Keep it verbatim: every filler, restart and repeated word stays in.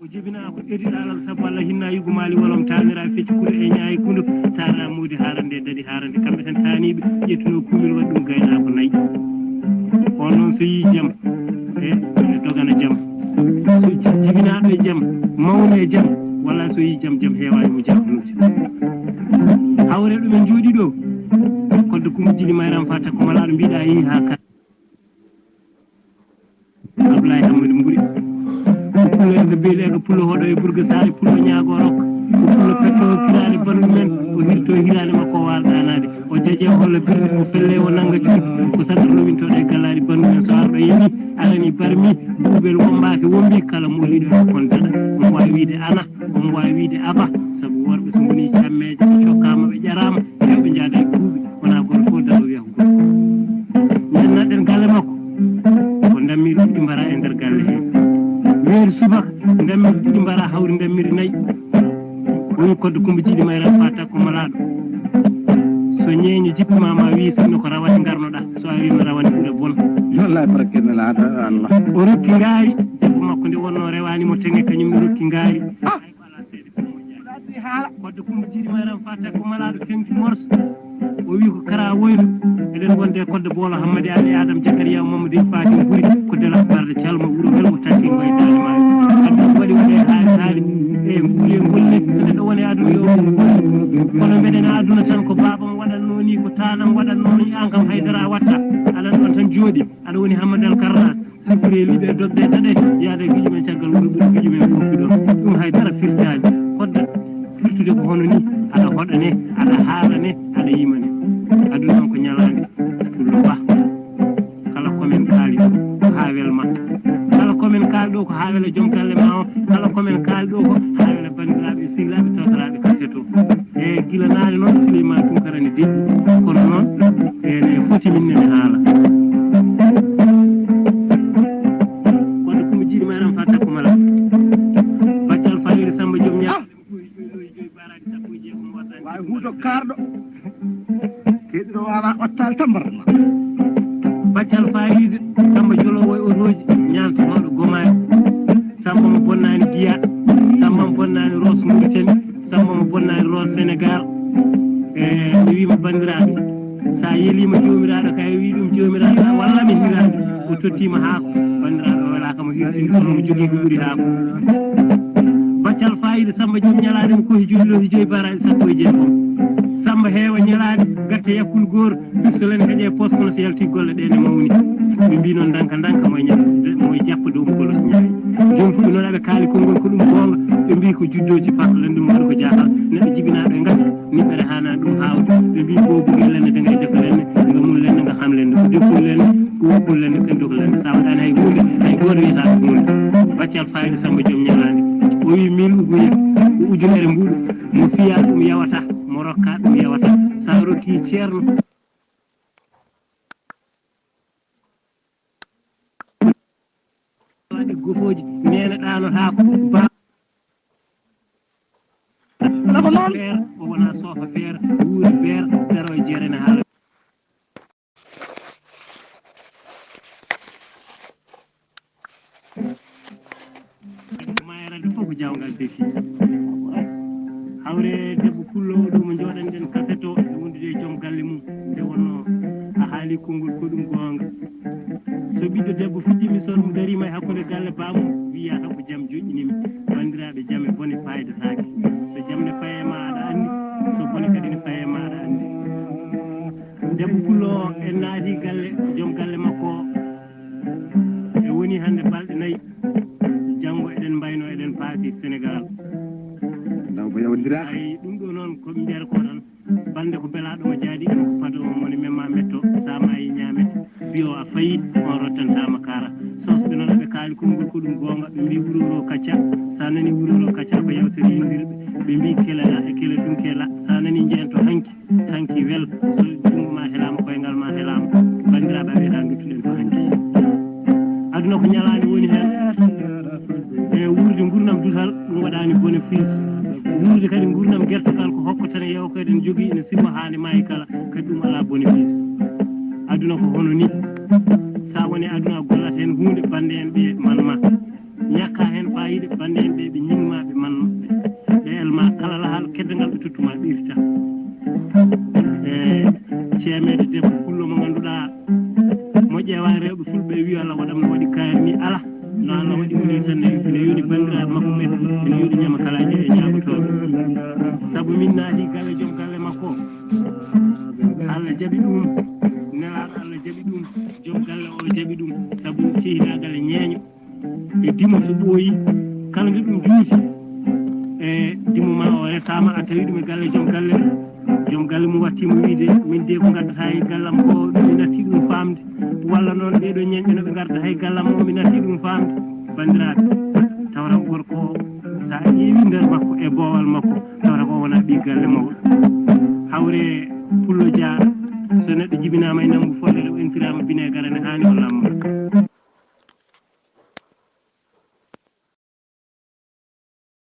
O jibinaa ko ƴettiɗaa alal sabu Allah hinna yugo maali wolom taanira fecci kuɗo e ñaayi kundu taanira moodi haarande e daɗi haarande kamɓe tan taaniiɓe ƴettuno kuumil waɗi ɗum gaynaako nayi. On noon so yii jam e ene dogana jam. So jibinaaɗo e jam, mawni e jam, walla so yii jam, jam heewaani mo jaabunude. Hawre ɗumen njooɗi ɗo, kodde kumba jiɗi mayram fata ko malaaɗo mbiɗa yii haa kala. Ablaye Amadou Mburi. Ko pullo e ko beeli e ko pullo hoɗo e burga saare pullo ñaago rokka. Ko pullo petto kiraale bandu men o hirto hiraale makko o waal ɗaanaade. O jaje o holla birni o felle o nanga cuuɗi. Ko sagar lowintoɗo e gallaaɗi bandu men so arɗo yeeɓi arani barmi buubel wombaaki wombi kala mooliɗo e kon daɗa. Omo waawi wiide ana, omo waawi wiide aba. Sabu worɓe so ngoni cammeeje ɓe cokkaama ɓe ƴaraama. Rewɓe njaada e kuuɓi wona gooto fof daro wiya ko gorko. Ndennaɗen galle makko ko ndammiiɗi ɗiɗi mbara e nder galle hee. Weeru subaka ndammiiɗi ɗiɗi mbara hawri ndammiiɗi nayi. Woni kodde kumba jiiɗi mayra fata ko malaaɗo. So ñeeño jippima ma wii sinno ko rawane ngarnoɗa so a wiima rawane ɓura bon. Wallahi barke nelaaɗo Allah. O rokki ngaari debbo makko nde wonno rewani mo tenge kañum ne rokki ngaari. Kodde kumba jiiɗi mayram fata ko malaaɗo fenti morso. O wi ko kara woyno eɗen wonde e kodde boolo hammadi ali adam jakariya mamadou fati buri ko dela barde calma wuro welmo tati ngoy dande ma kamɓe waɗi waɗe haali haali e mbuye golle ene ɗo woni aduna yo kono mbeɗen aduna tan ko babam waɗanno ni ko tanam waɗanno ni an kam haydara watta aɗa ɗon tan jooɗi aɗa woni hammadal karra Sikkiri e liɓe dogde daɗe yaada giƴo men caggal wuro ɓuri giƴo men gonki ɗon ɗum hay dara firtaani kodda firtude ko hono ni aɗa hoɗane aɗa haarane aɗa yimane aduna on ko ñalaande pullo ba kala komin kaali ɗo ko haa welma kala komin kaali ɗo ko haa wela joom galle ma o kala komin kaali ɗo ko haa wela banndiraaɓe e sehilaaɓe tawtoraaɓe kaset o e gila naane noon Souleymane Tounkara ne deƴƴi kono noon ene foti min nene haala kono ɗum jiiɗi maram fa takko mala baccal fayiri samba joom ñaar waawi huuto kaarɗo keɗiɗo wawa ottal tambar baccal fayiri samba jolowo e otoji ñaantotooɗo gomaani samba mo bonnaani giya samba mo bonnaani ros muritani samba mo bonnaani ros sénégal e mi wiima banndiraaɓe so a yeliima joomiraaɗo kay wi ɗum joomiraaɗo walla mi hiraani o tottiima haako banndiraaɗo o welaaka mo hirtini kono mo jogii ko ɓuri haako baccal fayida samba joom ñalaade mo kohi joyi lohi joyi baraji sappo e jeegom samba heewa ñalaade gatte yakkul goor Pistolet ne heƴe poos kono so yalti golle ɗe ne mawni ɓe mbi noon ndanka ndanka moye ñande moye jappa dow mo golos ñaayi joni fof ɓe noon aɓe kaali konngol ko ɗum goonga ɓe mbi ko juddooji pakko lande ɗum waɗi ko jahal neɗɗo jibinaaɗo e ngati niɓɓere hana ɗum hawde ɓe mbi ko bugi lenne de ngay defa lenne nga mum lenne nga xam lenne ko defum lenne ko wuɓɓum lenne ken dogo lenne sa waɗani hay hunde hay gooto wiyata ko hunde baccal fayida samba joom ñalaande o wi mil uguye ko ujunere mbuɗu mo fiya ɗum yawata mo rokka ɗum yawata sa rokki ceerno waɗi gofooji nene ɗanotaako ba feer o wona sofa feer wuuri feer daro e jeere ne haala mayarade fof ko jawngal defi hawre debbo pullo ɗo mo jooɗanɗen kaset o e wondude e joom galle mum nde wonno a haali konngol ko ɗum goonga so ɓiɗɗo debbo fuɗɗiima sol mo dariima e hakkunde galle baamum wiyata ko jam joƴƴinimi banndiraaɓe jam e bone faydataake so jam ne faye ma aɗa anndi so bone kadi ne faye ma aɗa anndi debbo pullo o en naati galle joom galle makko o e woni hannde balɗe nayi janngo eɗen mbayno eɗen paati sénégal ay ɗum ɗo noon ko mbiyata ko tan bannde ko belaaɗo mo jaadi ɗum ko pado moni memma metto sa maayi ñaamete mbiyo a fayi on rottantama kara sosɓe noon aɓe kaali konngol ko ɗum goonga ɓe mbi wuroro kacca sa nani wuroro kacca ko yewtere yindirɓe ɓe mbi kelela e kele ɗum kela sa nani jeento hanki hanki wel so junngo ma helaama koyngal ma helaama banndiraaɓe aɓe ɗa duttuɗen ko hanki aduna ko ñalaande woni heen e wuurde nguurndam dutal ɗum waɗaani bénéfice wuurde kadi nguurndam gertogal ko hokko tan e yewko eɗen jogii ene sirwa haa nde maayi kala kadi ɗum alaa bénéfice aduna ko hono ni so a woni aduna a gollat heen huunde bannde en ɓe man ma ñakka heen Yiɗi bannde en ɓe, ɓe ñiŋ ma, ɓe man ɓe. Ɓe elma kala lahal keddangal ɓe tottu ma, ɓe irta. E ceemeede debbo pullo mo ngannduɗaa, mo ƴeewa rewɓe fulɓe, wi Allah waɗam no waɗi kaari ni, ala. No Allah waɗi woni tan, ne ene yoni banndiraaɓe makko ɓe, ene yoni ñama kalaaji e ñaagotooɓe. Sabu min naati galle joom galle makko, Allah jaɓi ɗum, nelaaɗo Allah jaɓi ɗum, joom galle o jaɓi ɗum, sabu cehinagal e ñeeño. E dimo so ɓooyi, kala nde ɗum juuti, e dimo ma o resaama, a tawi ɗum e galle joom galle, joom galle mum watti mo wiide, "Min de ko ngaddata e gallam ko, mi natti ɗum faamde." Walla noon, "Ɓeeɗo ñeeñɓe no ɓe ngaddata e gallam o, mi natti ɗum faamde." Banndiraaɓe, tawata ko gorko o, so a ƴeewi nder makko e boowal makko, tawata ko wona ɓii galle mawɗo. Hawre Pullo Dia, so neɗɗo jibinaama e nanngu follere, o entiraama bineegar, ene haani o lamma.